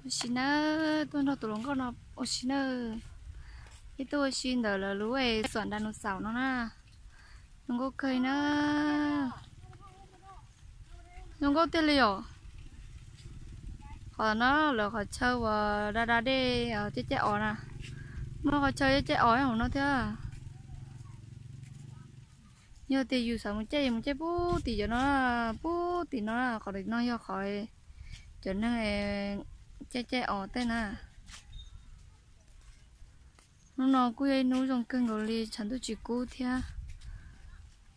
Ua si na, tuaj nrog tus hluas nkauj no ua si na. Ib tug ua si ntawm lawv lub xom dinosaur no na. Zoo nkauj kawg na. Zoo nkauj tiag li os. Qhov no lawv qhov chaw uas da da dej caij caij os na. Muaj qhov chaw caij caij os hauv no thiab. Yog tias yus xav mus caij, mus caij pub tim cov no, pub tim no, qhov no yog qhov cov neeg caij caij os tej na. Hnub no kuj yog ib hnub zoo kawg nkaus li, tshav ntuj tsis kub thiab.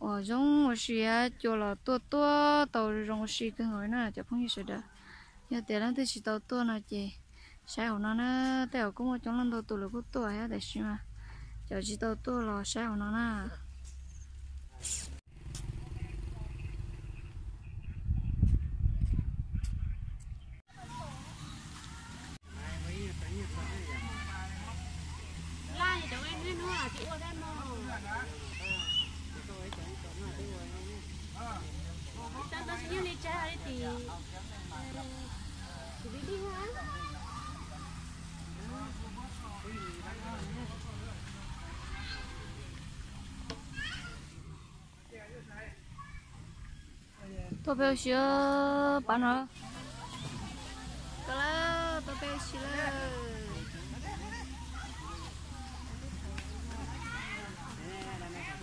Uas zoo ua si, cua los tuaj tuaj tau zoo ua si kawg nkaus li na cov phooj ywg sawv daws. Yog tias leej twg tsis tau tuaj no ces saib hauv no na, tej zaum kuj muaj coob leej ntau tus lawv kuj tuaj thiab, tab sis mas cov tsis tau tuaj los saib hauv no na. Tuaj peb ua si pab no. Tuaj lawm, tuaj peb ua si lawm.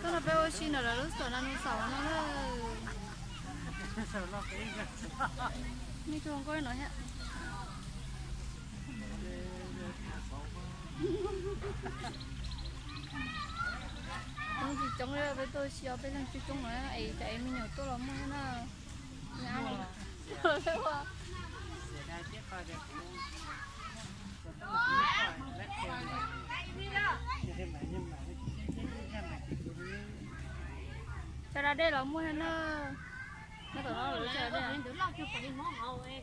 Tuaj no peb ua si ntawm lawv lub xom dinosaur no lawm. Nej tus hluas nkauj no thiab. Coob tsis coob li, peb tuaj ua si os, peb leeg coob coob no es cov es me nyuam tuaj los muaj thiab na. Chaw da dej los muaj thiab na. Nyob tom no lawv chaw da dej. Los zem kawg li.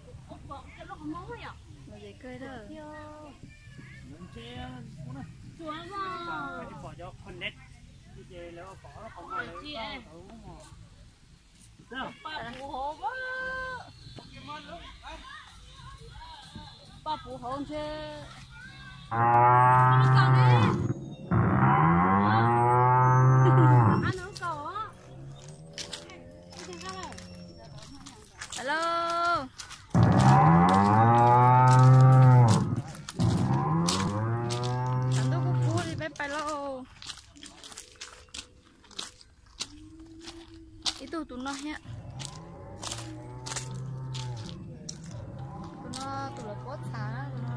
Paj puv hauv ntshe. Hello. Tshav ntuj kub kub li peb pais lauj. Ib tug tus no thiab. Tus no tus lawv puab txhav tus no.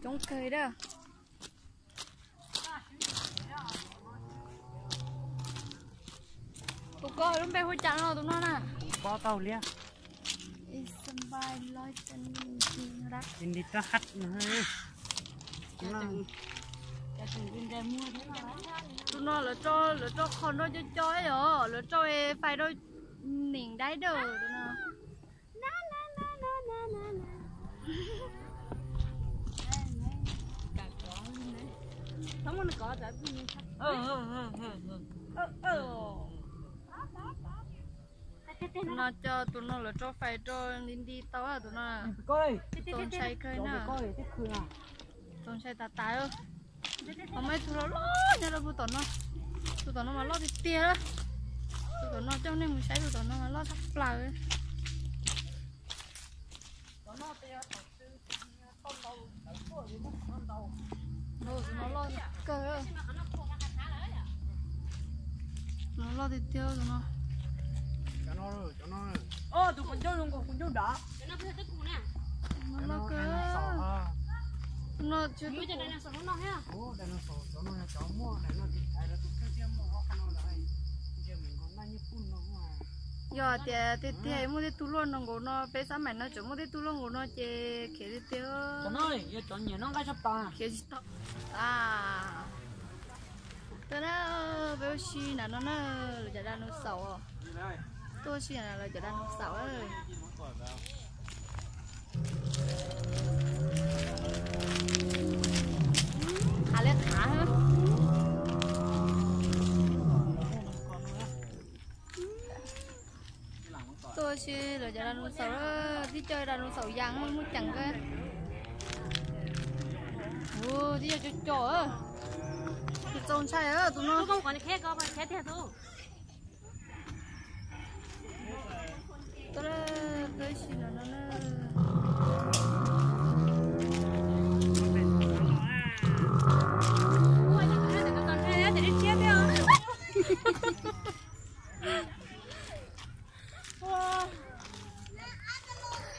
Coob kawg li. Tus ko lub npe hu cas no tus no na? Kuv paub tau liab. Tus no lawv rau, lawv rau qhov nrau co co os, lawv rau fais rau nim dai dawm tus no. Tus no coj tus no lawv rau fais rau nti nti tau tus no. Txaus ntshai kawg na. Txaus ntshai tas tas. Ho muaj ib tug loj loj nyob rau puag tom no. Tus tom no mas loj tiag tiag. Tus tom no coj nej mus saib, tus tom no mas loj tshaj plaws. Tus no loj kawg. Tus no loj tiag tiag tus no. Tus no loj kawg. Tus no tsis Yog tias tiag tiag muaj tej tug luaj no nkaus no, peb xab maim no tseem muaj tej tug luaj nkaus no ces khiav tiag tiag. Khiav tsis tau. Tuaj na, peb ua si nram no na, lawv cov dinosaur. Tuaj ua si nram lawv cov dinosaur. Qhav li qhav. Tsis lawv cov dinosaur, tib co dinosaur yas muaj ceem kawg. Ua tib co co co, txaus ntshai tus no.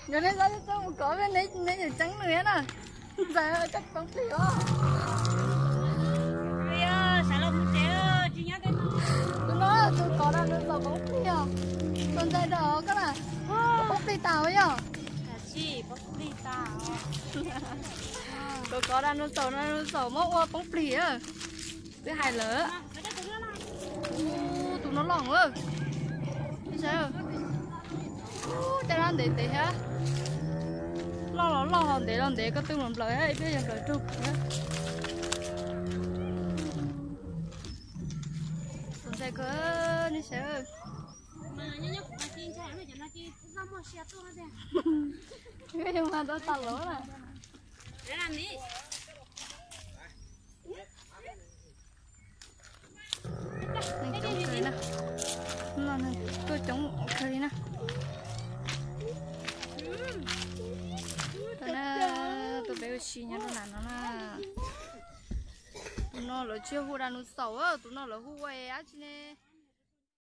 Yog nej xav tau mus kov, neb yuav ceeb nws na. Ntxawm, koj poob plig os. Tus no tus kov dinosaur poob plig os. Tus ntxawm dawm koj na, poob plig tas yog. Tus kov dinosaur, dinosaur muab ua poob plig. Twb hais lawm. Tus no loj lawm. Caj dab ntev ntev thiab. Loj los loj, ntev los ntev, ko tw nplaws nplaws thiab, ib pliag yog nplaws raug kuv thiab. Txaus ntshai kawg, nej saib. Koj yuav mas rau tas lov na. Neeg coob kawg li na. Hnub no neeg tuaj coob kawg li na. Tus na, tus peb ua si nyob rau nram no na. Tus no lawv tsis hu dinosaur, tus no lawv hu ua dab tsi ne?